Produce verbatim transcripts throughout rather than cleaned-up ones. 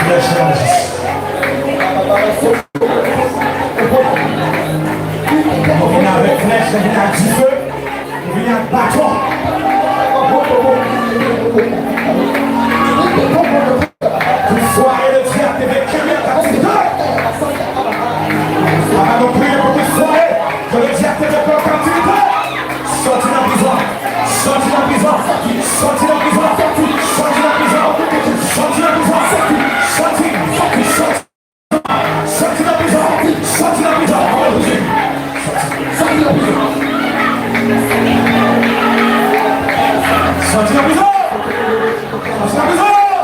Flèch nan jis. Nou vini avèk flèch, nou vini ak dife, nou vini ak baton. Pou fwaye ledyab te vin kenbe an kaptivite. Papa, nou priye pou tout fwaye ke ledyab te vin kenbe an kaptivite. Sòti nan prizon. Sòti nan prizon. Sòti nan prizon. Sòti nan prizon. Sòti nan prizon. Sòti. Sòti. Sòti nan prizon. Sòti nan prizon. Sòti. Sòti nan prizon. Sòti nan prizon. Sòti nan prizon.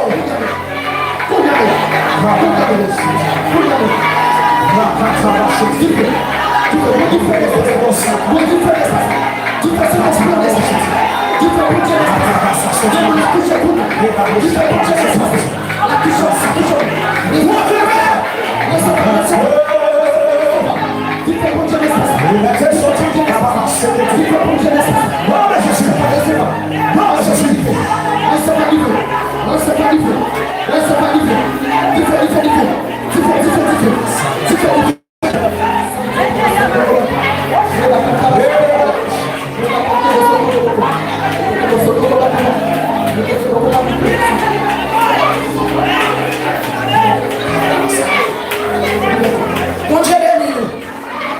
Bondye beni nou.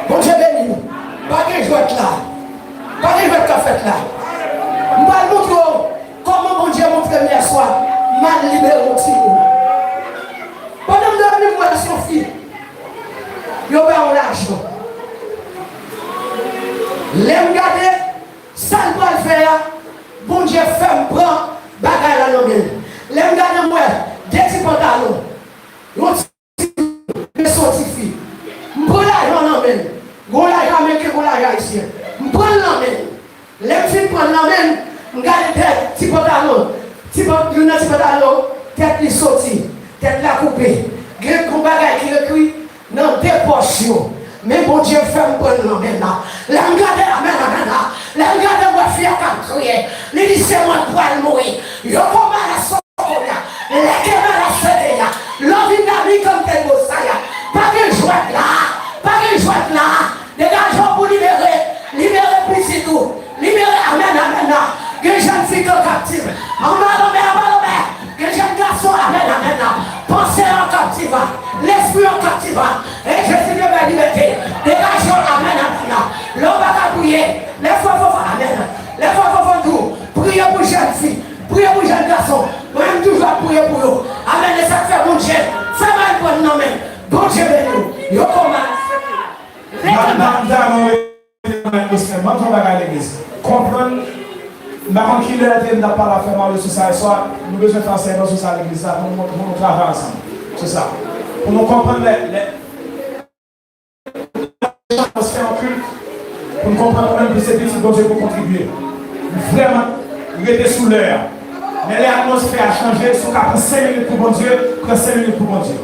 Bondye beni nou. Pa gen jwèt la. Pa gen jwèt k ap fèt la. M pral montre w kòman Bondye montre m yèswa m al libere yon timoun. Pandan m dòmi, m wè se yon fi. Yo ba yon lajan. Lè m gade sa l pral fè a, Bondye fè m pran bagay la nan men l. Lè m gade, m wè de ti pantalon. Yon ti, men se yon ti fi. M pran lajan nan men l. Gon lajan ameriken, gon lajan ayisyen. M pran l nan men l. Lè m fin pran l nan men l, m gade tèt ti pantalon. Ti pan-, youn nan ti pantalon, tèt li soti. Tèt la koupe. Gen yon bagay ki ekri nan de pòch yo. Men Bondye fè m pran l nan men l la. Lè m gade, amèn, amèn la. Lè m gade, m wè fi a k ap kriye. Li di, "Se mwen k pral mouri." Yo kòmanse Lè ke malad sere a, lè w vin nan mitan tèt bosay a, pa gen jwèt la, pa gen jwèt la. Degaje w pou libere, libere pitit ou, libere, amèn, amèn la. Gen jèn fi ki an kaptif, anba lanmè, anba lanmè. Gen jèn gason, amèn, amèn la. Panse an kaptif, lespri an kaptif, e Jezi te bay libète. Degaje w, amèn, amèn la. Lè w pa ka priye, lè frè Fofan, amèn. Lè frè Fofan di w, priye pou jèn fi, priye pou jèn gason. Mwen menm toujou ap priye pou yo. Amèn. E sa k fè Bondye fè m al pran nan men. Bondye beni w. Yo kòmanse. Madanm, mwen di yon bagay legliz. Konprann, m pa konn kilè te m t ap pale afè Mario sou sa yèswa. Nou bezwen fè ansèyman sou sa legliz la pou nou, pou nou travay ansanm sou sa. Pou nou konprann lè, lè, Fè yon kilt pou n konprann nou menm ki se pitit Bondye pou kontribye. Vrèman, rete sou lè a. Men lè atmosfè a chanje, si w ka pran senk minit pou Bondye, pran senk minit pou Bondye.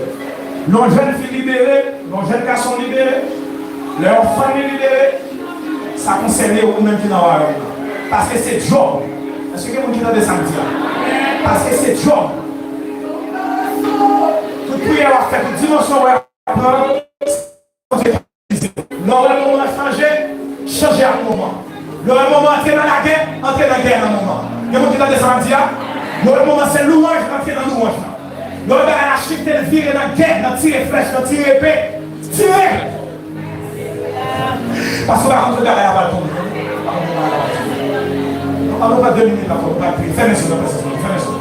Lè yon jèn fi libere, lè yon jèn gason libere, lè yon fanmi libere, sa konsène ou menm ki nan wayòm nan. Paske se djòb. Èske gen moun ki tande sa m di a? Paske se djòb. Tout priyè w ap fè, tout dimansyon w ap pran, Lè w wè moman an chanje, chanje ak moman. Lè w wè moman antre nan lagè, antre nan gè nan moman. Gen moun ki tande sa m ap di a? Lè w wè moman se louwanj, antre nan louwanj lan. Lè w wè bagay la chite, l vire nan gè, nan tire flèch, nan tire epe, tire! Paske w pa konn kote bagay la pral tonbe. Ann nou pran de minit la pou nou pral priye. Fèmen zye w nan prezans Bondye. Fèmen zye w.